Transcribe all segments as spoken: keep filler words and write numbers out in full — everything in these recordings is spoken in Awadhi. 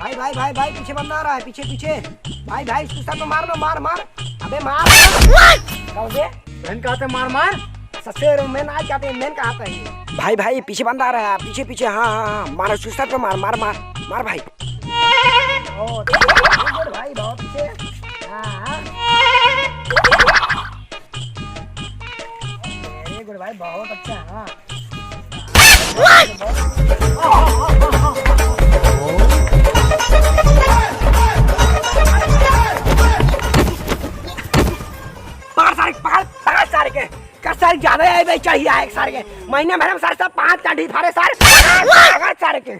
भाई, भाई, भाई, भाई, पीछे बंदा आ रहा है, पीछे, पीछे। भाई, भाई, इसको सर पे मार ना, मार, मार। अबे मार, मार। कहाँ से? बहन कहाँ से मार, मार? ससुर में ना जाते, मैं कहाँ पे है? भाई, भाई, पीछे बंदा आ रहा है, पीछे, पीछे, हाँ, हाँ, हाँ, मार, उसको सर पे मार, मार, मार, मार भाई। ओ, very good भाई, बहुत अच्छे। हाँ, हाँ। Very good भाई, बहुत अच्छा, हाँ। पकड़ सारे, पकड़, पकड़ सारे के। का सारे ज्यादा आए बे, चाहिए आए सारे के। महीने भर में सारे सब पाँच काठी फाड़े सारे। पकड़ सारे के।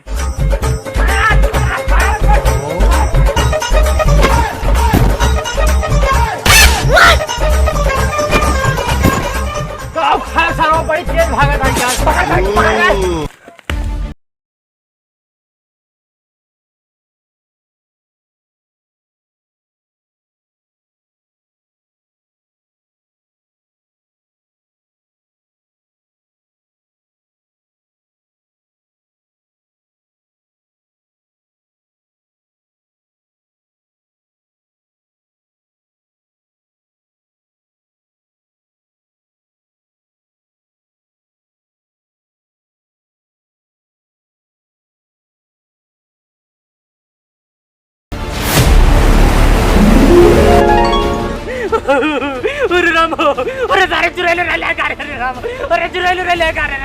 का खाए सारो बड़ी तेज भागत है यार। पकड़, पकड़, पकड़। अरे राम, अरे सारे चुड़ैल रे लेगा रे राम, अरे चुड़ैल रे लेगा रे।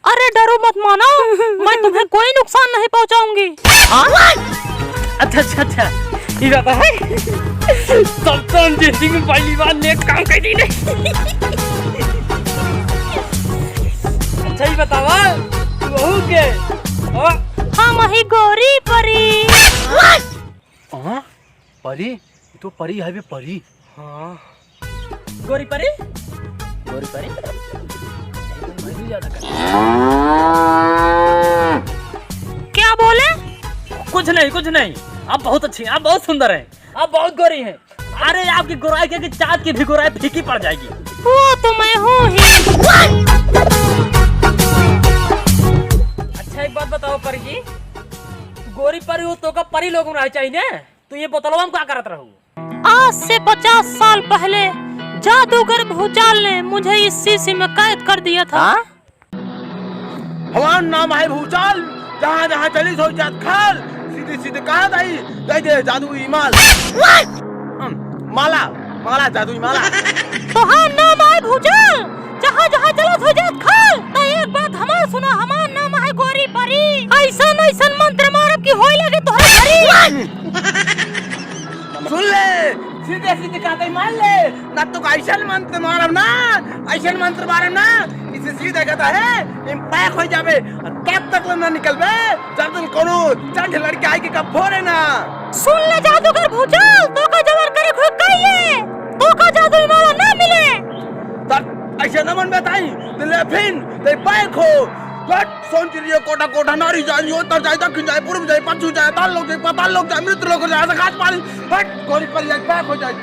अरे डरो मत मानो, मैं तुम्हें कोई नुकसान नहीं पहुंचाऊंगी। हाँ? अच्छा, अच्छा, अच्छा, ये बात है। तब तो हम जिंदगी में पहली बार नेक काम कर दी नहीं। अच्छा, ये बतावा, तू बहू के? हाँ? हम ही गोरी परी। हाँ? परी? ये तो परी है बे, परी। हाँ। गोरी परी? गोरी परी? क्या बोले? कुछ नहीं, कुछ नहीं। आप बहुत अच्छी हैं, आप बहुत सुंदर हैं, आप बहुत गोरी हैं। अरे, आपकी गोराई के, के चाँद की भी गोराई फीकी पड़ जाएगी। वो तो मैं हूँ ही। अच्छा, एक बात बताओ परी जी, गोरी परी हो तो का परी लोग रहना चाहिए ना? तू ये बोतलवा में का करत रहू? आज से पचास साल पहले जादूगर भूचाल ने मुझे इस शीशे में कैद कर दिया था। हाँ? हमार नाम है भूचाल, जहाँ जहाँ चली सो जात खाल, सीधी सीधी कहा दाई, दे दे जादू ई माल। हम्म, माला, माला, जादू ई माला। तोहार नाम है भूचाल, जहाँ जहाँ चलत हो जात खाल। तो एक बात हमार सुना, हमार नाम है गोरी परी। ऐसन ऐसन मंत्र मारब कि होए लगे तोहरे घरी। सुन ले, सीधे सीधे कहते ही मार ले, ना तो ऐसन मंत्र मारब ना, ऐसन मंत्र मारब ना, इसे सीधे कहता है, इन पैक हो जाबे, और तब तक ले ना निकलबे, जब तक कोनो चंड लड़के आए के कब फोड़े ना। सुन ले जादूगर भूचाल, तो का जबर करे कोई कहिए, तो का जादू वाला ना मिले। तब ऐसे न मन बताई, तो ले फिन, ते पैक हो, हट, सोन चिड़िया कोठा कोठा नारी जान, यो उत्तर जाए, दक्षिण जाए, पूर्व जाए, पश्चिम जाए, ताल लोक जाए, पाताल लोक जाए, मृत्यु लोक जाए, ऐसा घाट पानी, हट, गोरी परी जाए, पैक हो जाए।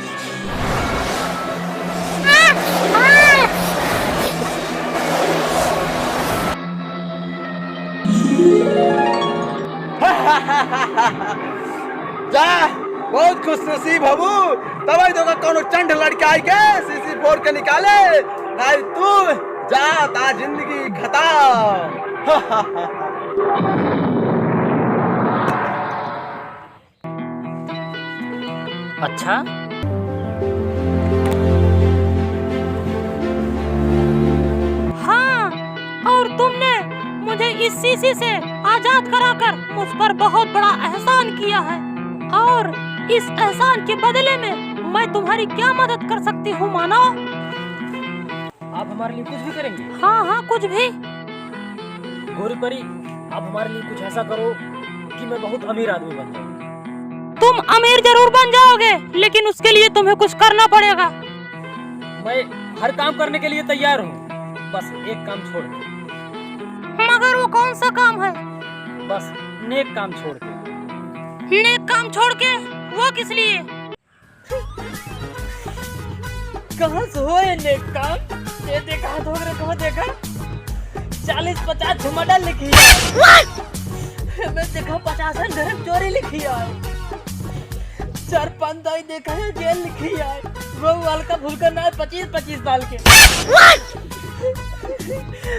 जा, बहुत खुश नसीब हबू, तबई तो का कोनो चंड लड़के आई के शीशी फोड़ के निकाले, नहीं तू जा, ता जिंदगी खत्म। अच्छा? हाँ, और तुमने मुझे इस शीशी से आजाद कराकर मुझ पर बहुत बड़ा एहसान किया है, और इस एहसान के बदले में मैं तुम्हारी क्या मदद कर सकती हूँ, मानव? आप हमारे लिए कुछ भी करेंगे? हाँ, हाँ, कुछ भी। गोरी परी, आप हमारे लिए कुछ ऐसा करो कि मैं बहुत अमीर आदमी बन जाऊं। तुम अमीर जरूर बन जाओगे, लेकिन उसके लिए तुम्हें कुछ करना पड़ेगा। मैं हर काम करने के लिए तैयार हूँ, बस एक काम छोड़ के। मगर वो कौन सा काम है? बस नेक काम छोड़ के। नेक काम छोड़ के? वो किस लिए? कहाँ से हो ये नेक काम? ये देखा हाथ वगैरह कहाँ देखा? चालीस पचास झुमडा लिखी है। मैं देखा पचासन धर्म चोरी लिखी है। चार पाँच दाई देखा है जेल लिखी है। वो हल्का फुल्का ना है, पच्चीस पच्चीस साल के।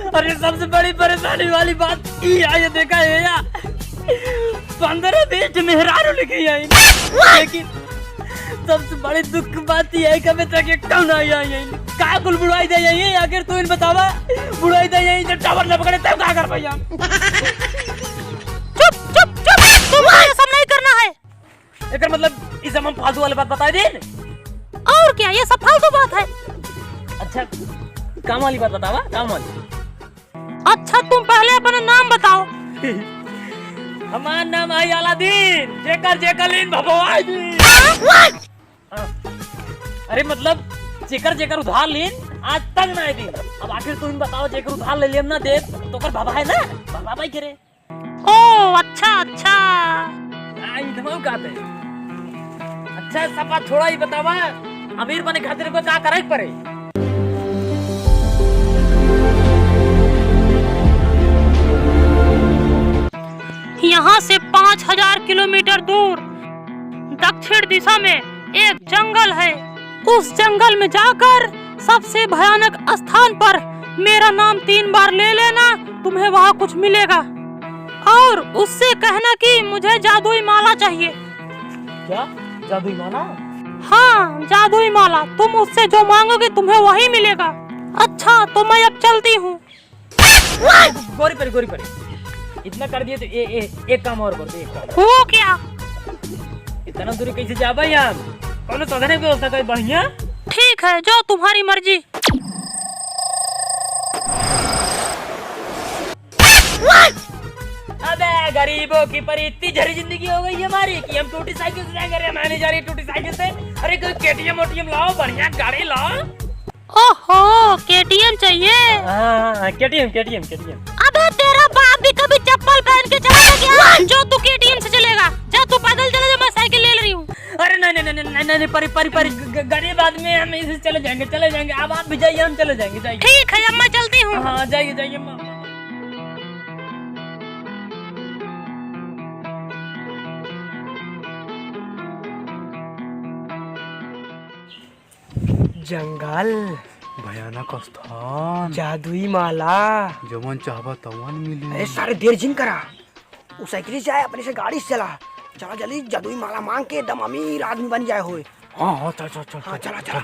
अरे, सबसे बड़ी परेशानी वाली बात ई है, ये देखा है या, पन्द्रह बीस मेहरारू लिखी है, लेकिन सबसे बड़ी दुख की बात ई है कि अबे तक एक टाउन आई आई है। का कुल बुढ़ाई दे आई है, आखिर तू इन बतावा, बुढ़ाई दे आई तो टावर न पकड़े तब का कर भैया? चुप, चुप, चुप, तुमको ये सब नहीं करना है। एकर मतलब ई सब हम फालतू वाले बात बताई दिन। और क्या, ये सब फालतू बात है। अच्छा, काम वाली बात बतावा, काम वाली। अच्छा, तुम पहले अपना नाम बताओ। हमार नाम है अलादीन, जेकर जेकर लीन भभवाई दी। हाँ। अरे मतलब, जेकर जेकर उधार लीन, आज तक ना दीन। अब आखिर तुम बताओ, जेकर उधार ले लियम ना देब, तो ओकर भभा है ना, भभा भाई करे। ओ, अच्छा, अच्छा। हाँ, ई धमाल का थे। अच्छा, सफा छोड़ा, ई बतावा, अमीर बने खातिर को का करे के पड़े? यहाँ से पाँच हजार किलोमीटर दूर दक्षिण दिशा में एक जंगल है। उस जंगल में जाकर सबसे भयानक स्थान पर मेरा नाम तीन बार ले लेना, तुम्हें वहाँ कुछ मिलेगा। और उससे कहना कि मुझे जादुई माला चाहिए। क्या? जादुई माला? हाँ, जादुई माला। तुम उससे जो मांगोगे, तुम्हें वही मिलेगा। अच्छा, तो मैं अब चलती हूँ। गोरी परी, गोरी परी। इतना कर दिए तो ए, ए, एक काम और कर दे, एक काम। वो क्या? इतना दूरी कैसे जाबे हम? कौनो साधन के व्यवस्था कर बढ़िया? ठीक है, जो तुम्हारी मर्जी। अबे गरीबों की परी इतनी झरी जिंदगी हो गई हमारी कि हम टूटी साइकिल से जाएंगे। अरे मैं नहीं जा रही टूटी साइकिल से। अरे कोई केटीएम ओटीएम लाओ, बढ़िया गाड़ी लाओ। ओहो, केटीएम चाहिए? हाँ, हाँ, हाँ, केटीएम, केटीएम, केटीएम। अबे तेरा बाप भी कभी चप्पल पहन के चला था क्या? जो तू केटीएम से चलेगा? जा तू पैदल चला जा, मैं साइकिल ले रही हूँ। अरे नहीं, नहीं, नहीं, परी, परी, परी, ग-, ग-, गरीब आदमी है, हम इसे चले जाएंगे, चले जाएंगे। अब आप भी जाइए, हम चले जाएंगे, जाइए। ठीक है, अब मैं चलती हूँ। हाँ, जाइए, जाइए, अम्मा। जंगल। भयानक स्थान। जादुई माला। जवन चाहबा तवन मिली। अरे सारे देर जिन करा। उ साइकिल से आए, अपने से गाड़ी से चला। चला जल्दी, जादुई माला मांग के एकदम अमीर आदमी बन जाए होए। हाँ, हाँ, चल, चल, चल, हाँ, चल, चला, चल। चला।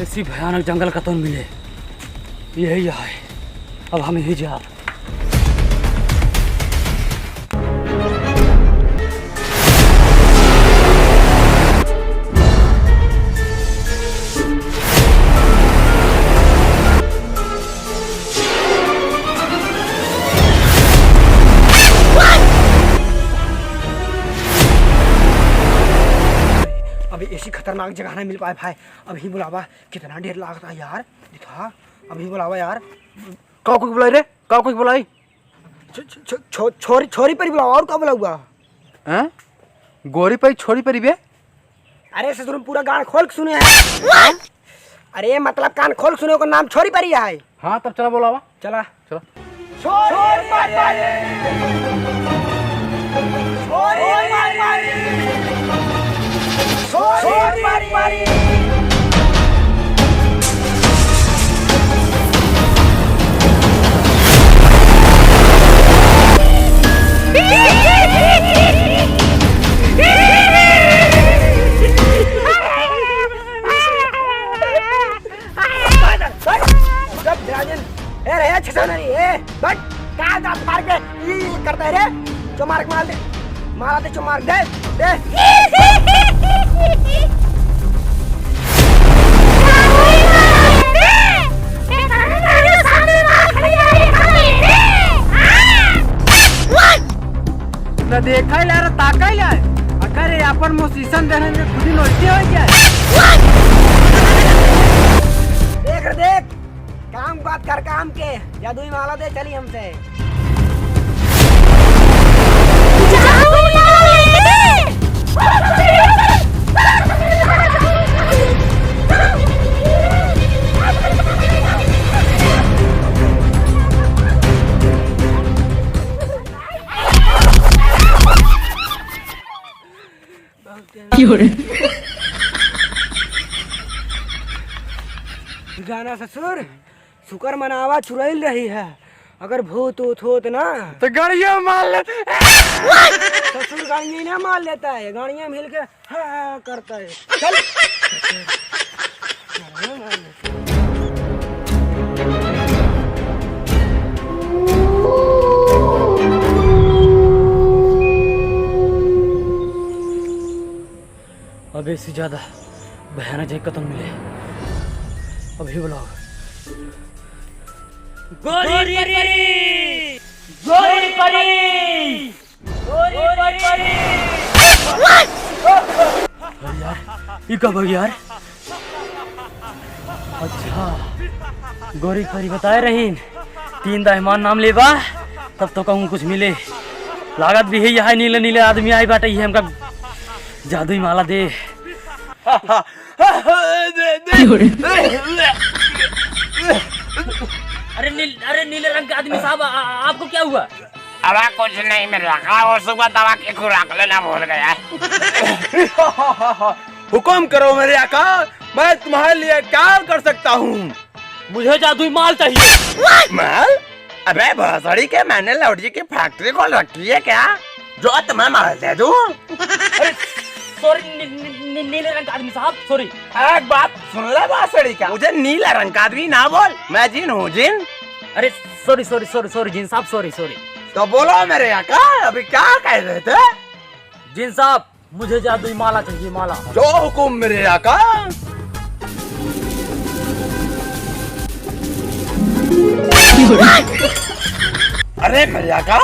ऐसी भयानक जंगल कतौ न मिले, यही है। अब हम यही जाब। खतरनाक जगह ना मिल पाए भाई। अभी बुलावा, कितना देर लागता है यार। दिखा, अभी बुलावा यार। का कोई बुलाई रे? का कोई बुलाई? छो-, छो-, छो-, छो-, छोरी, छोरी परी बुलावा, और का बुलावा? हैं? गोरी परी, छोरी परी बे? अरे ससुर, हम पूरा गान खोल के सुने हैं। अरे मतलब कान खोल के सुने, ओकर नाम छोरी परी है। हाँ, तब चला बोलावा। चला। चला। छोरी परी! छोरी परी! छोरी परी! चुप, राजन। ए रे, ए छछाना रे, ए, बट, का दांत फाड़ के ई करता है रे? चो मार के मार दे, मारा दे, चो मार दे, दे। न देखा ही ला रे, ताका ही ला। अगर ये अपन मोसीसन देने में खुद ही नोचते हो क्या? देख रे, देख। काम बात कर काम के, जादुई माला दे चली हमसे। गाना ससुर, शुक्र मनावा चुड़ैल रही है, अगर भूत ऊत होत ना तो गाड़िया मार लेते। ससुर गाड़िया ही ना मार लेता है, गाड़िया मिल के हाँ, हाँ करता है। चल। अब इससे ज्यादा भयानक जगह कतौ मिले। अभी बुलाओ। गोरी परी! गोरी परी! गोरी परी! अरे यार, ई का भई यार? अच्छा, गोरी परी बताए रहीन, तीन दाई हमार नाम लेबा, तब तो कहूँ कुछ मिले। लागत भी है, यहाँ नीले नीले आदमी आई बाटे, ये हमका जादुई माला दे। दे, दे। अरे नील-, अरे नीले रंग के आदमी साहब, आ-, आ-, आपको क्या हुआ? अबे कुछ नहीं, मेरे रखा हो, सुबह दवा की खुराक लेना भूल गया। हुक्म करो मेरे आका, मैं तुम्हारे लिए क्या कर सकता हूँ? मुझे जादुई माल चाहिए। माल? अबे भोसड़ी के, मैंने लौड़िये की फैक्ट्री खोल रखी है क्या, जो तुम्हें माल दे दूँ? अरे, sorry, नी-, नी-, नी-, नीले रंग का आदमी साहब, sorry। एक बात सुन ले भोसड़ी का, मुझे नीला रंग का आदमी ना बोल, मैं जिन हूँ, जिन। अरे, sorry, sorry, sorry, sorry, जिन साहब, sorry, sorry। तो बोलो मेरे आका, अभी क्या कह रहे थे? जिन साहब, मुझे जादुई माला चाहिए, माला। जो हुकुम मेरे आका। अरे मेरे आका,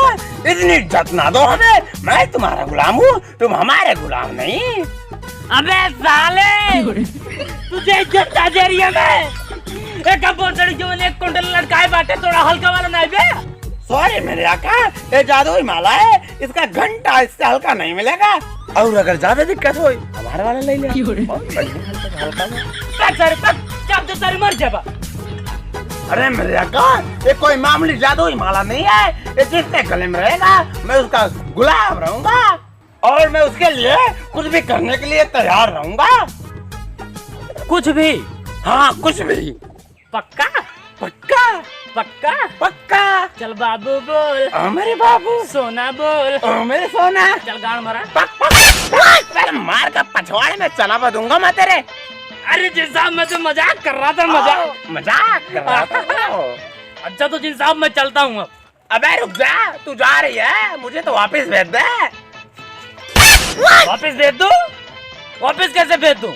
इतनी इज्जत ना दो हमें। मैं तुम्हारा गुलाम हूँ, तुम हमारे गुलाम नहीं। अबे साले, तुझे इज्जत का दे रही है मैं? एक अब बोल रही जो एक कुंटल लटकाए बाटे, थोड़ा हल्का वाला नहीं बे। Sorry मेरे आका, ये जादुई माला है, इसका घंटा इससे हल्का नहीं मिलेगा। और अगर ज्यादा दिक्कत होई, हमारे वाला ले ले। क्यों रे? बहुत बढ़िया हल्का, हल्का है। पक सारे पक, चाप दे सारे मर जाबा। अरे मेरे आका, ये कोई मामूली जादुई माला नहीं है, ये जिसके गले में रहेगा, मैं उसका गुलाम रहूंगा और मैं उसके लिए कुछ भी करने के लिए तैयार रहूंगा। कुछ भी? हाँ, कुछ भी। पक्का? पक्का? पक्का? पक्का। चल बाबू बोल। ओ मेरे बाबू। सोना बोल। ओ मेरे सोना। चल गाड़ मारा। पक, पक, पक। तेरे मार का पछवाड़े में चना दूंगा मैं तेरे। अरे जिन साहब, मैं तो मजाक कर रहा था, मजाक। ओ, मजाक कर रहा था। अच्छा तो जिन साहब, मैं चलता हूँ अब। अबे रुक जा, तू जा रही है, मुझे तो वापस भेज दे। वापस भेज दूं? वापस कैसे भेज दूं?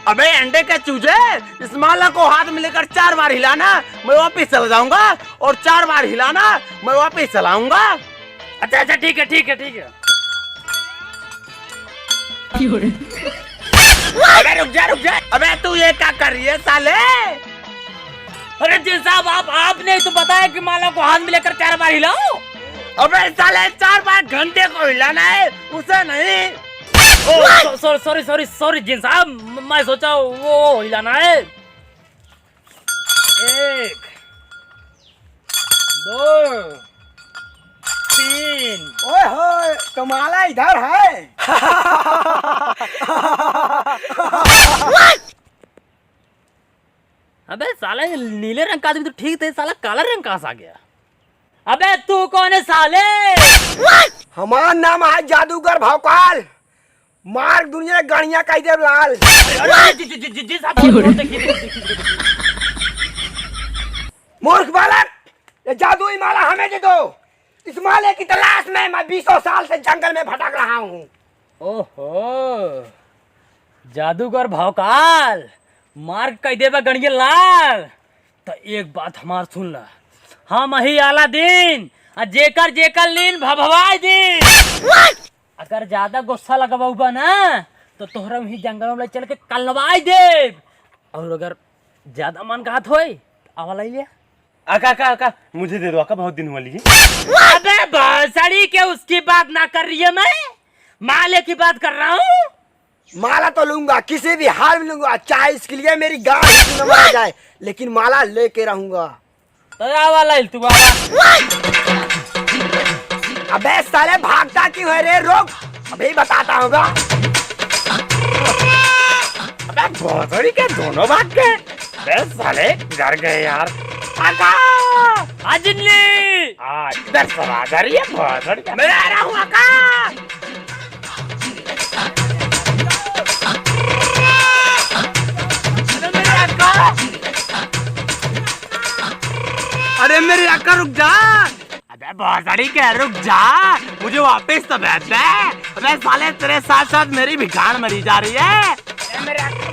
अबे अंडे के चूजे, इस माला को हाथ में लेकर चार बार हिलाना, मैं वापस चला जाऊंगा, और चार बार हिलाना, मैं वापस चला आऊंगा। अच्छा, अच्छा, ठीक है, ठीक है, ठीक है। अबे रुक जा, रुक जा। अबे तू ये क्या कर रही है साले? अरे जिन साहब, आप, आपने तो बताया कि माला को हाथ में लेकर चार बार हिलाओ। अबे साले, चार बार घंटे को हिलाना है, उसे नहीं। ओ, सॉ-, सॉरी, सॉरी, सॉरी, सॉरी जिन साहब, म-, मैं सोचा वो हिलाना है। एक, दो, तीन। ओए होए, तो माला इधर है। अबे साला, ये नीले रंग का आदमी तो ठीक थे, साला काला रंग कहाँ से आ गया? अबे तू कौन है साले? हमार नाम है जादूगर भौकाल। मार दुनिया गणिया कह दे लाल। अरे, जी, जी, जी, जी, जी, साहब, बहुत, बहुत, देखिए, देखिए, देखिए, देखिए। मूर्ख बालक, ये जादुई माला हमें दे दो। इस माले की तलाश में मैं बीसों साल से जंगल में भटक रहा हूँ। ओहो, जादूगर भौकाल, मार कह देबा गणिया लाल। त एक बात हमार सुन ला, हम ही अलादीन, आ जेकर जेकर लीन भभवाई दीन। अगर ज्यादा गुस्सा लगवाउबा ना, तो तोहरा वहीं जंगल में ले चल के कलवाई देब। और अगर ज्यादा मन कहत होई, तो आवा ले लिया। अका, अका, अका, मुझे दे दो अका, बहुत दिन हुआ लिए। अबे भोसड़ी के, उसकी बात ना कर रही है मैं, माले की बात कर रहा हूँ। माला तो लूंगा, किसी भी हाल में लूंगा, चाहे इसके लिए मेरी गांड ही क्यों न मर जाए, लेकिन माला लेके रहूंगा। तो आवा लाइल तू आवा। अबे साले भागता क्यों है रे, रुक, अभी बताता हूँ। अबे भोसड़ी के दोनों भाग गए। अबे साले डर गए यार। अका! आ जिन्नी! आ, इधर सब आ जा रही है भोसड़ी के। मैं आ रहा हूँ अका। अरे मेरे अक्का, अरे मेरे अक्का रुक जा। अबे भोसड़ी के रुक जा, मुझे वापस तो भेज दे। अबे साले तेरे साथ साथ मेरी भी गांड मरी जा रही है। अरे मेरे अक्का